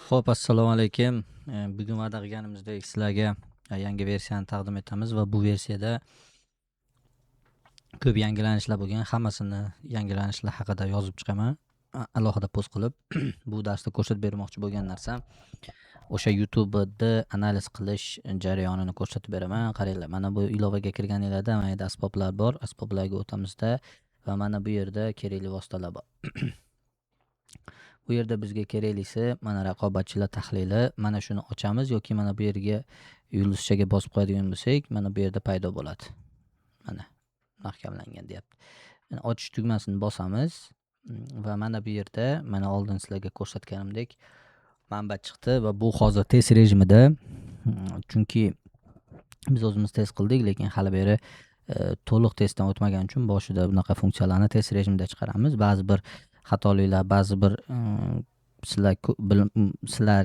Xo'p, assalomu alaykum. Bugun va'da qilganimizdek sizlarga yangi versiyani taqdim etamiz va bu versiyada ko'p yangilanishlar bo'lgan. Hammasini yangilanishlar haqida yozib chiqaman. Alohida post qilib bu darsda ko'rsatib bermoqchi bo'lgan narsam o'sha YouTube'da analiz qilish jarayonini ko'rsatib beraman. Qaranglar, mana bu ilovaga kirganinglarda mana yerda asboblar bor. Asboblarga o'tamizda va mana bu yerda kerakli vositalar bor. Bu yerda bizga keraklisi mana raqobatchilar tahlili, mana shuni ochamiz yoki mana bu yerga yulduzchaga bosib qo'yadigan bo'lsak, mana bu yerda paydo bo'ladi. Mana mahkamlangan deyapti. Mana ochish tugmasini bosamiz va mana bu yerda mana oldin sizlarga ko'rsatganimdek manba chiqdi va bu hozir test rejimida, chunki biz o'zimiz test qildik, lekin hali beri to'liq testdan o'tmagani uchun boshida bunaqa funksiyalarni test rejimida chiqaramiz. Ba'zi bir xatoliklar, ba'zi bir sizlar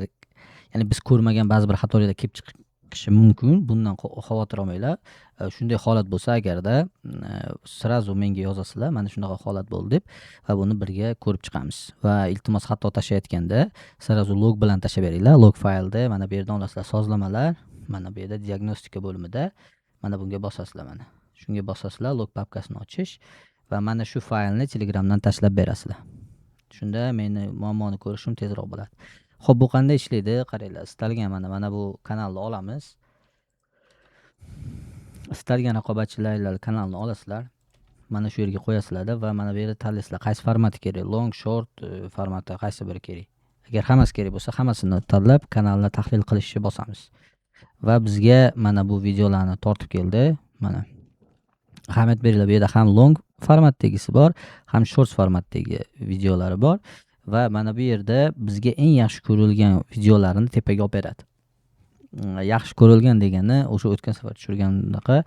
ya'ni biz ko'rmagan ba'zi bir xatoliklar kelib chiqishi mumkin. Bundan xavotir olmanglar. Shunday holat bo'lsa agarda srazu menga yozasizlar, mana shunaqa holat bo'ldi deb va buni birga ko'rib chiqamiz. Va iltimos xato tashlayotganda srazu log bilan tashlab beringlar. Log faylda mana bu yerdan olasizlar sozlamalar, mana bu yerda diagnostika bo'limida mana bunga bosasizlar, mana shunga bosasizlar, log papkasini ochish va mana shu faylni Telegramdan tashlab berasizlar. Shunda meni muammoni ko'rishim tezroq bo'ladi. Xo'p, bu qanday ishlaydi? Qaranglar, istalgan mana bu kanalni olamiz. Istalgan raqobatchilar kanalni olasizlar. Mana shu yerga qo'yasizlarda va mana bu yerda tanlaysizlar qaysi formati kerak, long, short formati qaysi biri kerak. Agar hammasi kerak bo'lsa, hammasini tanlab kanalni tahlil qilishni bosamiz. Va bizga mana bu videolarni tortib keldi. Mana ahamiyat beringlar, bu yerda ham long formatdagisi bor, ham short formatdagi videolari bor va mana bu yerda bizga eng yaxshi ko'rilgan videolarini tepaga olib beradi. Yaxshi ko'rilgan degani o'sha o'tgan safar tushirgandaqa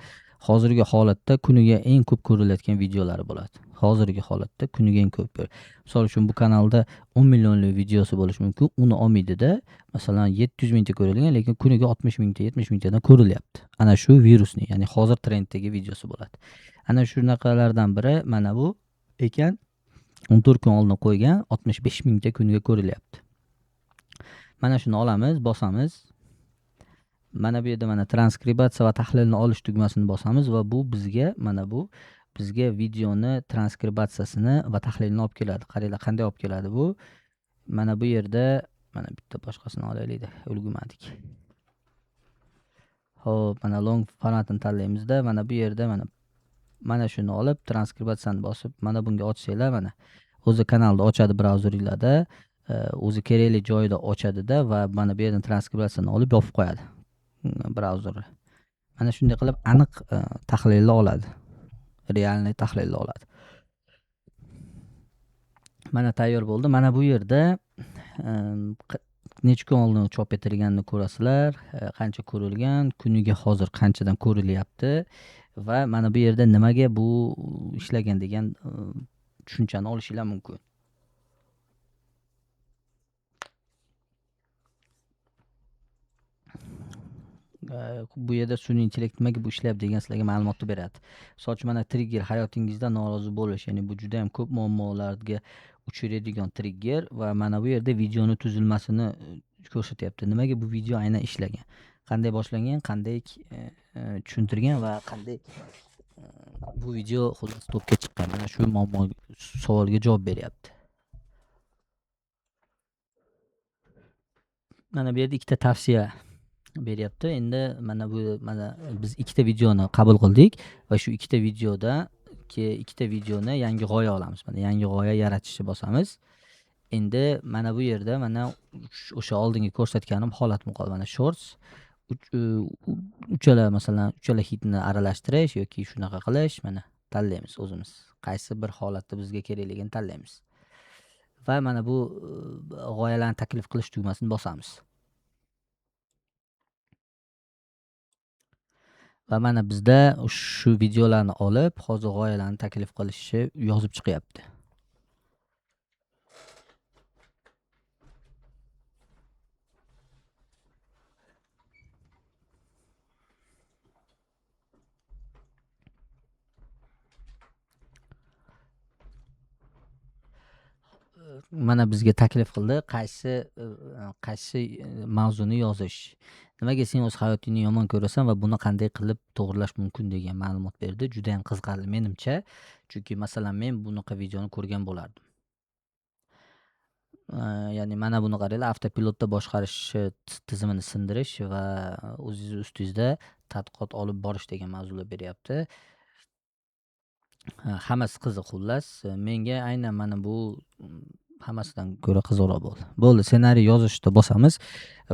hozirgi holatda kuniga eng ko'p ko'rilayotgan videolari bo'ladi. Hozirgi holatda kuniga eng ko'p ko'riladi. Misol uchun bu kanalda 10 millionlik videosi bo'lishi mumkin, uni olmaydida, masalan 700 mingta ko'rilgan, lekin kuniga 60 mingta, 70 mingtadan ko'rilyapti. Ana shu virusni, ya'ni hozir trenddagi videosi bo'ladi. Ana shunaqalardan biri mana bu ekan. 14 kun oldin qo'ygan, 65 mingta kuniga ko'rilyapti. Mana shuni olamiz, bosamiz. Mana bu yerda mana transkribatsiya va tahlilni olish tugmasini bosamiz va bu bizga mana bu bizga videoni transkribatsiyasini va tahlilini olib keladi. Qaranglar qanday olib keladi bu. Mana bu yerda mana bitta boshqasini olaylik-da, ulgurmadik. Xo'p, mana long formatini tanlaymizda, mana bu yerda mana shuni olib transkribatsiyani bosib, mana bunga ochsanglar, mana o'zi kanalni ochadi brauzeringlarda, o'zi kerakli joyida ochadida va mana bu yerdan transkribatsiyani olib yopib qo'yadi brauzerni. Mana shunday qilib aniq tahlilni oladi. Realniy tahlilni oladi. Mana tayyor bo'ldi. Mana bu yerda necha kun oldin chop etilganini ko'rasizlar, qancha ko'rilgan, kuniga hozir qanchadan ko'rilyapti va mana bu yerda nimaga bu ishlagan degan tushunchani olishinglar mumkin. Bu yerda sun'iy intellekt nimaga bu ishlayapti degan sizlarga ma'lumotni beradi. Misol uchun mana trigger hayotingizda norozi bo'lish, ya'ni bu juda ham ko'p muammolarga uchraydigan trigger va mana bu yerda videoni tuzilmasini ko'rsatyapti. Nimaga bu video aynan ishlagan, qanday boshlangan, qanday tushuntirgan va qanday bu video xullas topga chiqqan. Mana shu muammo savolga javob beryapti. Mana bu yerda ikkita tavsiya beryapti. Endi mana bu mana biz ikkita videoni qabul qildik va shu ikkita videoda ikkita videoni yangi g'oya olamiz. Mana yangi g'oya yaratishni bosamiz. Endi mana bu yerda mana o'sha oldingi ko'rsatganim holat muqobil mana shorts uchala, masalan, uchala hitni aralashtirish yoki shunaqa qilish, mana tanlaymiz o'zimiz. Qaysi bir holatda bizga kerakligini tanlaymiz. Va mana bu g'oyalarni taklif qilish tugmasini bosamiz. Va mana bizda shu videolarni olib, hozir g'oyalarni taklif qilishni yozib chiqyapti. Mana bizga taklif qildi, qaysi mavzuni yozish. Nimaga sen o'z hayotingni yomon ko'rasan va buni qanday qilib to'g'rilash mumkin degan ma'lumot berdi. Juda ham qiziqarli menimcha. Chunki masalan men bunaqa videoni ko'rgan bo'lardim. Ya'ni mana buni qaranglar, avtopilotda boshqarish tizimini sindirish va o'zingiz ustingizda tadqiqot olib borish degan mavzular beryapti. Hammasi qiziq xullas. Menga aynan mana bu hammasidan ko'ra qiziqroq bo'ldi. Bo'ldi, ssenariy yozishda bosamiz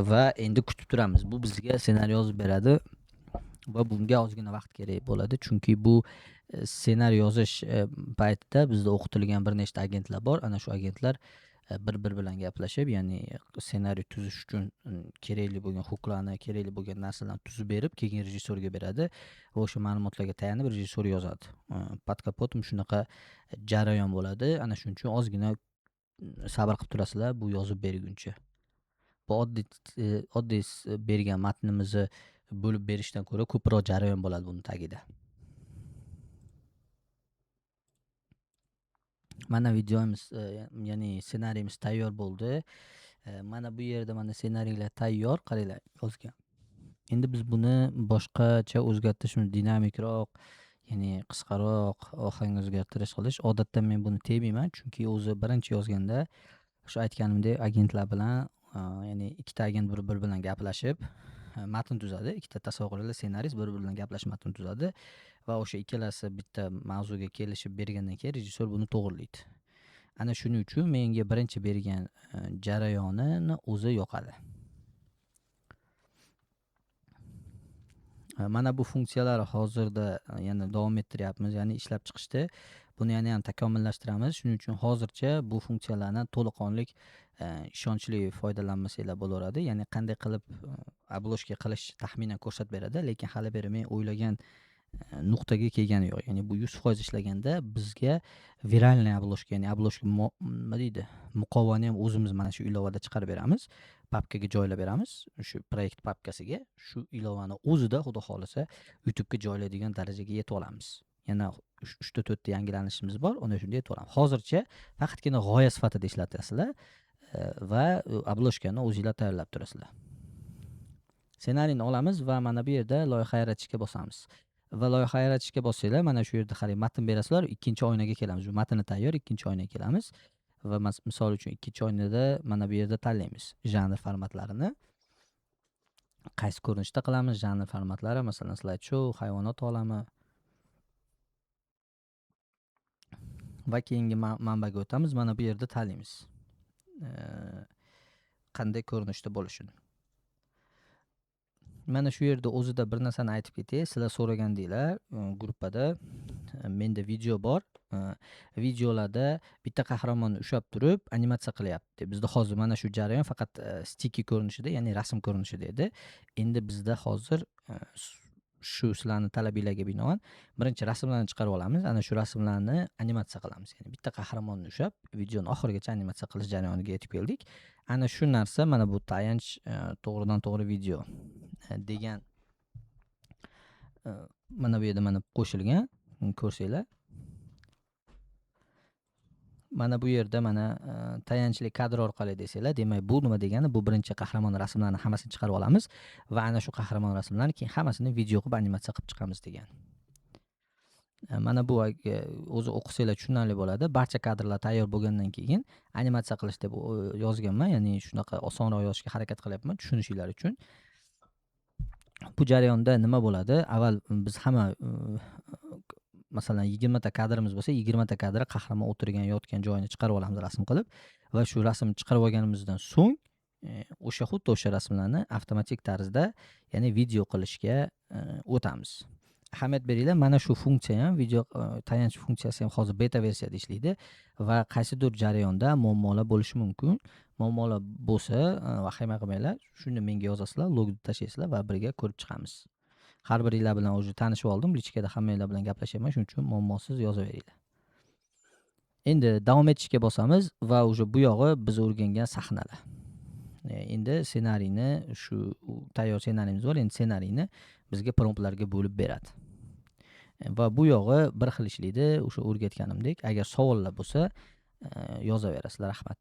va endi kutib turamiz. Bu bizga ssenariy yozib beradi va bunga ozgina vaqt kerak bo'ladi, chunki bu ssenariy yozish paytida bizda o'qitilgan bir nechta agentlar bor. Ana shu agentlar bir-biri bilan gaplashib, ya'ni ssenariy tuzish uchun kerakli bo'lgan hooklarni, kerakli bo'lgan narsalarni tuzib berib, keyin rejissyorga beradi va o'sha ma'lumotlarga tayanib rejissyor yozadi. Под капотом shunaqa jarayon bo'ladi. Ana shuning uchun ozgina sabr qilib turasizlar bu yozib berguncha. Bu oddiy bergan matnimizni bo'lib berishdan ko'ra ko'proq jarayon bo'ladi buni tagida. Mana videomiz, ya'ni ssenariyimiz tayyor bo'ldi. Mana bu yerda mana ssenariylar tayyor, qaranglar yozgan. Endi biz buni boshqacha o'zgartirish, dinamikroq, ya'ni qisqaroq ohang o'zgartirish qilish. Odatda men buni tegmayman, chunki o'zi birinchi yozganda shu aytganimdek agentlar bilan, ya'ni ikkita agent bir-biri bilan gaplashib matn tuzadi. Ikkita tasavvur qilinglar, ssenarist bir-biri bilan gaplashib matn tuzadi va o'sha ikkalasi bitta mavzuga kelishib bergandan keyin rejissyor buni to'g'rilaydi. Ana shuning uchun menga birinchi bergan jarayonini o'zi yoqadi. Mana bu funksiyalar hozirda yana davom ettiryapmiz, ya'ni ishlab chiqishdi. Buni yana ham takomillashtiramiz. Shuning uchun hozircha bu funksiyalardan to'laqonli, ishonchli foydalanmasanglar bo'laveradi. Ya'ni qanday qilib обложка qilish taxminan ko'rsatib beradi, lekin hali beri men o'ylagan nuqtaga kelgani yo'q. Ya'ni bu 100% ishlaganda bizga viralniy обложка, ya'ni обложка nima deydi, muqovani ham o'zimiz mana shu ilovada chiqarib beramiz, papkaga joylab beramiz, shu proyekt papkasiga, shu ilovani o'zida xudo xohlasa YouTubega joylaydigan darajaga yetib olamiz. Yana 3ta 4ta yangilanishimiz bor, ana shunda yetib olamiz. Hozircha faqatgina g'oya sifatida ishlatasizlar va обложкani o'zingizlar tayyorlab turasizlar. Ssenariyni olamiz va mana bu yerda loyiha yaratishga bosamiz. Va loyiha yaratishga bossanglar, mana shu yerda qarang, matn berasizlar, ikkinchi oynaga kelamiz. Bu matni tayyor, ikkinchi oynaga kelamiz va misol uchun ikkinchi oynada mana bu yerda tanlaymiz janr formatlarini. Qaysi ko'rinishda qilamiz janr formatlari, masalan, slide show, hayvonot olami. Va keyingi manbaga o'tamiz. Mana bu yerda tanlaymiz. Qanday ko'rinishda bo'lishini. Mana shu yerda o'zida bir narsani aytib ketay. Sizlar so'ragandinglar gruppada, menda video bor. Videolarda bitta qahramonni ushlab turib animatsiya qilyapti. Bizda hozir mana shu jarayon faqat stiki ko'rinishida, ya'ni rasm ko'rinishida edi. Endi bizda hozir shu sizlarning talabinglarga binoan birinchi rasmlarni chiqarib olamiz. Ana shu rasmlarni animatsiya qilamiz. Ya'ni bitta qahramonni ushlab videoni oxirigacha animatsiya qilish jarayoniga yetib keldik. Ana shu narsa mana bu tayanch to'g'ridan to'g'ri video degan mana bu yerda mana qo'shilgan, ko'rsanglar. Mana bu yerda mana tayanchli kadr orqali desanglar, demak bu nima degani? Bu birinchi qahramon rasmlarini hammasini chiqarib olamiz va ana shu qahramon rasmlarini keyin hammasini video qilib animatsiya qilib chiqamiz degan. Mana bu o'zi o'qisanglar tushunarli bo'ladi. Barcha kadrlar tayyor bo'lgandan keyin animatsiya qilish deb yozganman, ya'ni shunaqa osonroq yozishga harakat qilyapman tushunishinglar uchun. Bu jarayonda nima bo'ladi? Avval biz hamma masalan 20 ta kadrimiz bo'lsa, 20 ta kadri qahramon o'tirgan, yotgan joyini chiqarib olamiz rasm qilib va shu rasmni chiqarib olganimizdan so'ng o'sha xuddi o'sha rasmlarni avtomatik tarzda, ya'ni video qilishga o'tamiz. Ahamiyat beringlar, mana shu funksiya ham video tayanch funksiyasi ham hozir beta versiyada ishlaydi va qaysidir jarayonda muammolar bo'lishi mumkin. Muammolar bo'lsa, vahima qilmanglar, shuni menga yozasizlar, logni tashlaysizlar va birga ko'rib chiqamiz. Har biringlar bilan уже tanishib oldim, lichkada hammanglar bilan gaplashyapman, shuning uchun muammosiz yozaveringlar. Endi davom etishga bosamiz va уже bu yog'i biz o'rgangan sahnalar. Endi ssenariyni, shu tayyor ssenariyimiz bor, endi ssenariyni bizga promptlarga bo'lib beradi. Va bu yog'i bir xil ishlaydi, o'sha o'rgatganimdek. Agar savollar bo'lsa, Yozaverasizlar. Rahmat.